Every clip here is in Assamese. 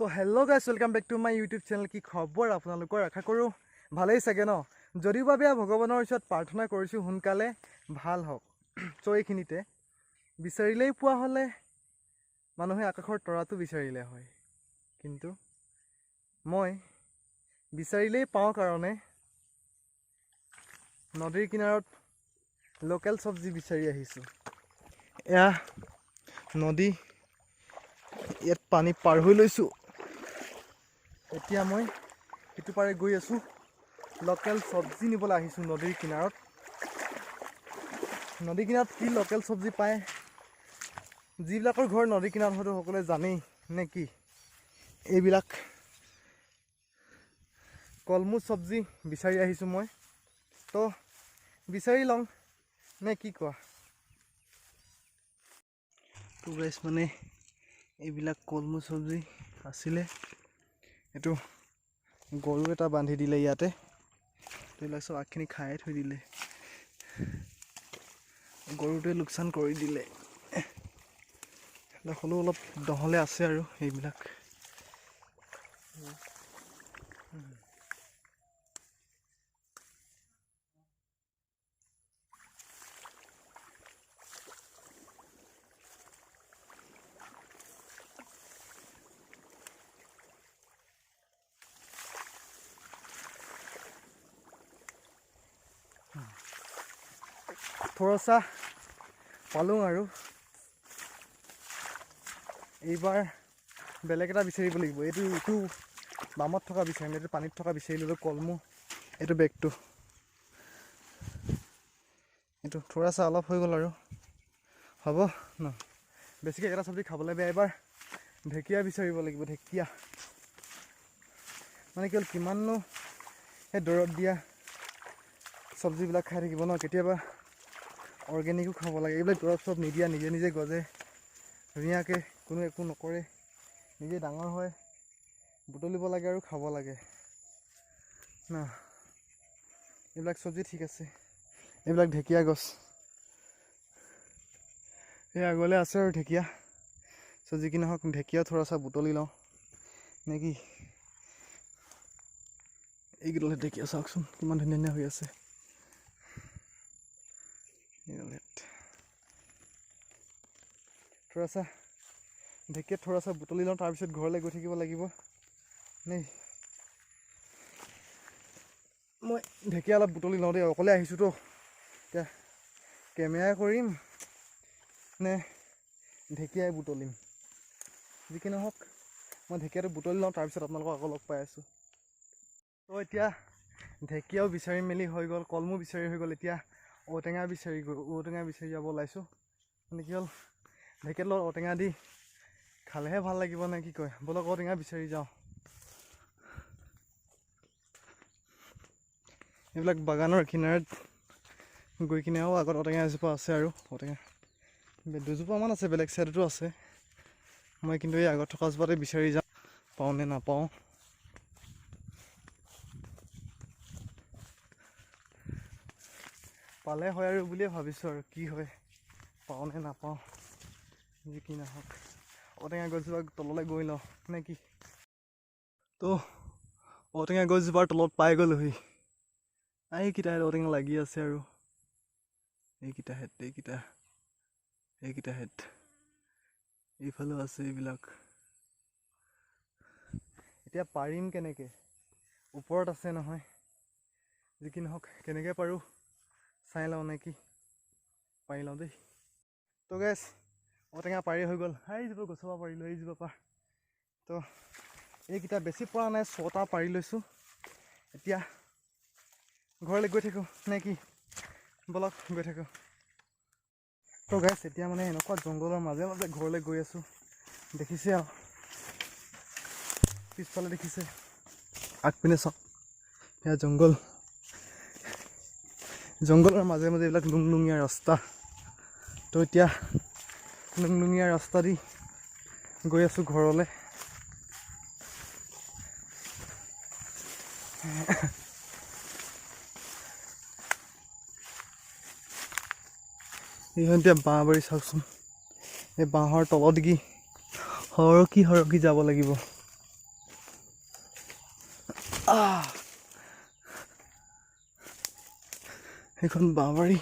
তো hello guys, welcome back to my YouTube channel. কি খবৰ আপোনালোকৰ? আশা কৰোঁ ভালেই চাগে ন? যদিও বা বেয়া, ভগৱানৰ ওচৰত প্ৰাৰ্থনা কৰিছোঁ সোনকালে ভাল হওক। চ' এইখিনিতে বিচাৰিলেই পোৱা হ'লে মানুহে আকাশৰ তৰাটো বিচাৰিলে হয়, কিন্তু মই বিচাৰিলেই পাওঁ কাৰণে নদীৰ কিনাৰত লোকেল চব্জি বিচাৰি আহিছোঁ। এয়া নদী, ইয়াত পানী পাৰ হৈ লৈছোঁ। এতিয়া মই সিটো পাৰে গৈ আছোঁ। লোকেল চব্জি নিবলৈ আহিছোঁ নদীৰ কিনাৰত। নদীৰ কিনাৰত কি লোকেল চব্জি পায়, যিবিলাকৰ ঘৰ নদীৰ কিনাৰত হয়তো সকলোৱে জানেই নে কি? এইবিলাক কলমৌ চব্জি বিচাৰি আহিছোঁ মই। তো বিচাৰি লওঁ নে কি কোৱা? তো গাইছ, মানে এইবিলাক কলমৌ চব্জি আছিলে, এইটো গৰু এটা বান্ধি দিলে ইয়াতে। এইবিলাক চব আগখিনি খায়ে থৈ দিলে, গৰুটোৱে লোকচান কৰি দিলে। এইবিলাক হ'লেও অলপ দহলে আছে আৰু এইবিলাক। থৰচা পালোঁ আৰু এইবাৰ বেলেগ এটা বিচাৰিব লাগিব। এইটো বামত থকা বিচাৰিম, এইটো পানীত থকা বিচাৰি ল'লোঁ কলমৌ। এইটো বেগটো, এইটো থোৰাচা অলপ হৈ গ'ল আৰু হ'ব ন? বেছিকৈ এটা চব্জি খাবলৈ বেয়া। এইবাৰ ঢেকীয়া বিচাৰিব লাগিব। ঢেকীয়া মানে কি হ'ল, কিমাননো সেই দৰৱ দিয়া চব্জিবিলাক খাই থাকিব ন? কেতিয়াবা অৰ্গেনিকো খাব লাগে। এইবিলাক দৰৱ চৰৱ নিদিয়া, নিজে নিজে গজে ধুনীয়াকৈ, কোনো একো নকৰে, নিজে ডাঙৰ হয়, বুটলিব লাগে আৰু খাব লাগে ন? এইবিলাক চব্জি ঠিক আছে। এইবিলাক ঢেকীয়া গছ, এই আগলৈ আছে আৰু ঢেকীয়া। চ' যি কি নহওক, ঢেকীয়া থোৰা বুটলি লওঁ নে কি? এইকেইডাল ঢেকীয়া চাওকচোন, কিমান ধুনীয়া ধুনীয়া হৈ আছে। থোৰা ঢেকীয়াত থোৰা বুটলি লওঁ, তাৰপিছত ঘৰলৈ গৈ থাকিব লাগিব নেই। মই ঢেকীয়া অলপ বুটলি লওঁ দেই, অকলে আহিছোঁতো। এতিয়া কেমেৰা কৰিম নে ঢেকীয়াই বুটলিম? যি কি নহওক, মই ঢেকীয়াটো বুটলি লওঁ, তাৰপিছত আপোনালোকক আকৌ লগ পাই আছোঁ। তো এতিয়া ঢেকীয়াও বিচাৰি মেলি হৈ গ'ল, কলমো বিচাৰি হৈ গ'ল, এতিয়া ঔটেঙা বিচাৰি যাব ওলাইছোঁ। মানে কি হ'ল, ঢেকীয়াত লগত ঔটেঙা দি খালেহে ভাল লাগিব নে কি কয়? ব'লক, ঔটেঙা বিচাৰি যাওঁ। এইবিলাক বাগানৰ কিনাৰত গৈ কিনেও আগত ঔটেঙা এজোপা আছে আৰু ঔটেঙা দুজোপামান আছে, বেলেগ চাইডতো আছে। মই কিন্তু এই আগত থকা জোপাতে বিচাৰি যাওঁ, পাওঁ নে নাপাওঁ। পালে হয় আৰু বুলিয়ে ভাবিছোঁ, আৰু কি হয়, পাওঁ নে নাপাওঁ। যি কি নহওক, ঔটেঙা গছজোপা তললৈ গৈ লওঁ নে কি? তো ঔটেঙা গছজোপাৰ তলত পাই গ'লোহি। এইকেইটা ঔটেঙা লাগি আছে আৰু এইকেইটা হেত, এইকেইটা, এইকেইটা হেত, এইফালেও আছে এইবিলাক। এতিয়া পাৰিম কেনেকৈ? ওপৰত আছে নহয়। যি কি নহওক, কেনেকৈ পাৰোঁ চাই লওঁ নে কি? পাৰি লওঁ দেই। তো গেছ, ঔটেঙা পাৰি হৈ গ'ল। এইজোপা গছৰ পৰা পাৰিলোঁ, এইজোপা পৰা। তো এইকেইটা বেছি পৰা নাই, 6টা পাৰি লৈছোঁ। এতিয়া ঘৰলৈ গৈ থাকোঁ নে কি? ব'লক, গৈ থাকোঁ। তো গাইছ, এতিয়া মানে এনেকুৱা জংঘলৰ মাজে মাজে ঘৰলৈ গৈ আছোঁ। দেখিছে আৰু পিছফালে দেখিছে, আগপিনে চাওক, সেয়া জংঘল। জংঘলৰ মাজে মাজে এইবিলাক লুংলুঙীয়া ৰাস্তা। তো এতিয়া লুংলুঙীয়া ৰাস্তা দি গৈ আছোঁ ঘৰলৈ। এইখন এতিয়া বাঁহ বাৰী চাওকচোন। এই বাঁহৰ তলত কি সৰকি সৰকি যাব লাগিব। আহ, সেইখন বাঁহবাৰী।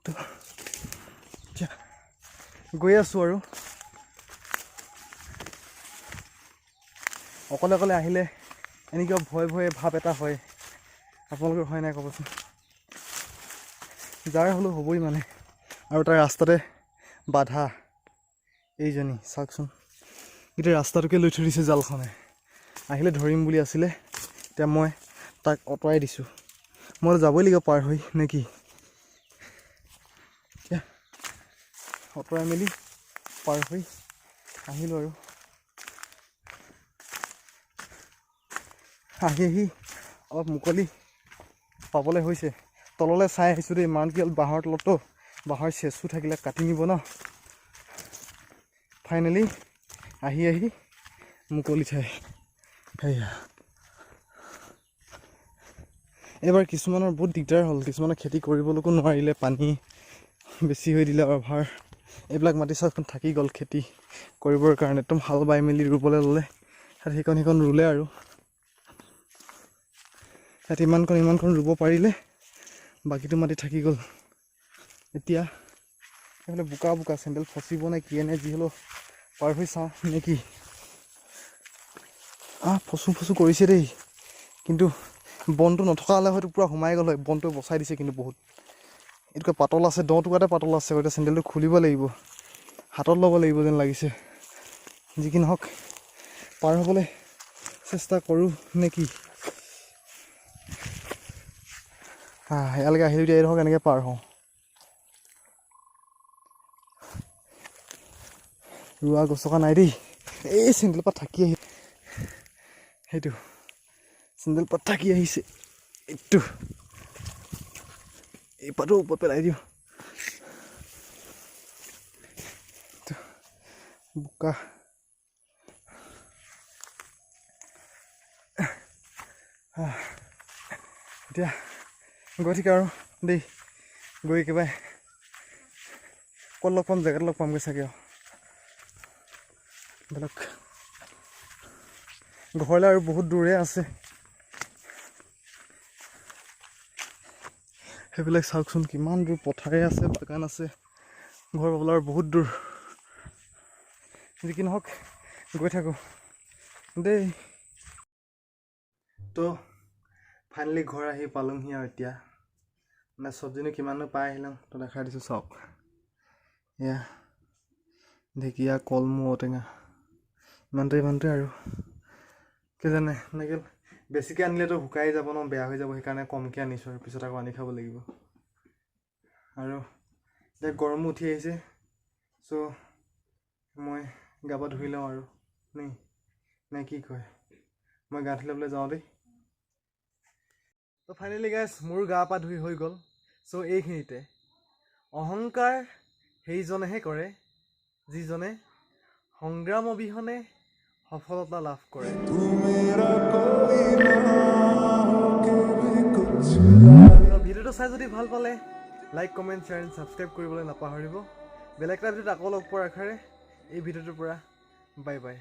তো এতিয়া গৈ আছোঁ আৰু অকলে অকলে আহিলে এনেকুৱা ভয় ভয় ভাৱ এটা হয়। আপোনালোকৰ হয় নাই ক'বচোন? যাৰ হ'লেও হ'বই মানে। আৰু তাৰ ৰাস্তাতে বাধা এইজনী, চাওকচোন, গোটেই ৰাস্তাটোকে লৈ থৈ দিছে জালখনে। আহিলে ধৰিম বুলি আছিলে, এতিয়া মই তাক আঁতৰাই দিছোঁ। মই যাবই লাগিব পাৰ হৈ নে কি? এতিয়া আঁতৰাই মেলি পাৰ হৈ আহিলোঁ আৰু আহি আহি অলপ মুকলি পাবলৈ হৈছে। তললৈ চাই আহিছোঁ দেই, মান কি হ'ল, বাঁহৰ তলততো বাঁহৰ চেঁচু থাকিলে কাটি নিব ন। ফাইনেলি আহি আহি মুকলি ঠাই। সেয়া এইবাৰ কিছুমানৰ বহুত দিগদাৰ হ'ল, কিছুমানৰ খেতি কৰিবলৈকো নোৱাৰিলে, পানী বেছি হৈ দিলে অভাৰ। এইবিলাক মাটি চাওকচোন থাকি গ'ল খেতি কৰিবৰ কাৰণে, একদম হাল বাই মেলি ৰুবলৈ ল'লে, তাত সেইকণ সেইকণ ৰুলে আৰু তাত ইমানকণ ইমানকণ ৰুব পাৰিলে, বাকীটো মাটি থাকি গ'ল। এতিয়া সেইফালে বোকা বোকা, চেণ্ডেল ফচিব নে কি নে, যি হ'লেও পাৰ হৈ চাওঁ নে কি। আহ, ফচো ফচো কৰিছে দেই, কিন্তু বনটো নথকা হ'লে হয়তো পূৰা সোমাই গ'ল হয়। বনটো বচাই দিছে কিন্তু বহুত। এইটোকে পাতল আছে, 10 টকাতে পাতল আছে। এতিয়া চেণ্ডেলটো খুলিব লাগিব, হাতত ল'ব লাগিব যেন লাগিছে। যি কি নহওক, পাৰ হ'বলৈ চেষ্টা কৰোঁ নে কি। ইয়ালৈকে আহিলোঁ এতিয়া এইডোখৰ কেনেকৈ পাৰ হওঁ। ৰোৱা গছকা নাই দেই। এই চেণ্ডেল পাত থাকি আহি, সেইটো চেণ্ডেল পাত থাকি আহিছে। এইটো এই পাতো ওপৰত পেলাই দিওঁ। বোকা। এতিয়া গৈ থাক আৰু দেই, গৈ একেবাৰে ক'ত লগ পাম, জেগাত লগ পামগৈ চাগে। আৰু বেলেগ ঘৰলৈ আৰু বহুত দূৰে আছে। সেইবিলাক চাওকচোন, কিমান দূৰ পথাৰে আছে, বাগান আছে, ঘৰ পাবলৈ আৰু বহুত দূৰ। যি কি নহওক, গৈ থাকোঁ দেই। তো ফাইনেলি ঘৰ আহি পালোঁহি। আৰু এতিয়া মানে চব্জিনো কিমাননো পাই আহিলোঁ, তো দেখাই দিছোঁ চাওক। এয়া ঢেকীয়া, কলমৌ, ঔটেঙা, ইমানটোৱে ইমানটোৱে আৰু কি জানে এনেকৈ বেছিকৈ আনিলেতো শুকাই যাব ন, বেয়া হৈ যাব, সেইকাৰণে কমকৈ আনিছোঁ আৰু পিছত আকৌ আনি খাব লাগিব। আৰু এতিয়া গৰমো উঠি আহিছে, চ' মই গা পা ধুই লওঁ আৰু নে কি কয়, মই গা ধুই ল'বলৈ যাওঁ দেই। তো ফাইনেলি গাইজ, মোৰ গা পা ধুই হৈ গ'ল। চ' এইখিনিতে অহংকাৰ সেইজনেহে কৰে যিজনে সংগ্ৰাম অবিহনে সফলতা লাভ কৰে। ভিডিঅ'টো চাই যদি ভাল পালে like, comment, share and subscribe কৰিবলৈ নাপাহৰিব। বেলেগ এটা ভিডিঅ'ত আকৌ লগ পোৱাৰ আশাৰে এই ভিডিঅ'টোৰ পৰা বাই বাই।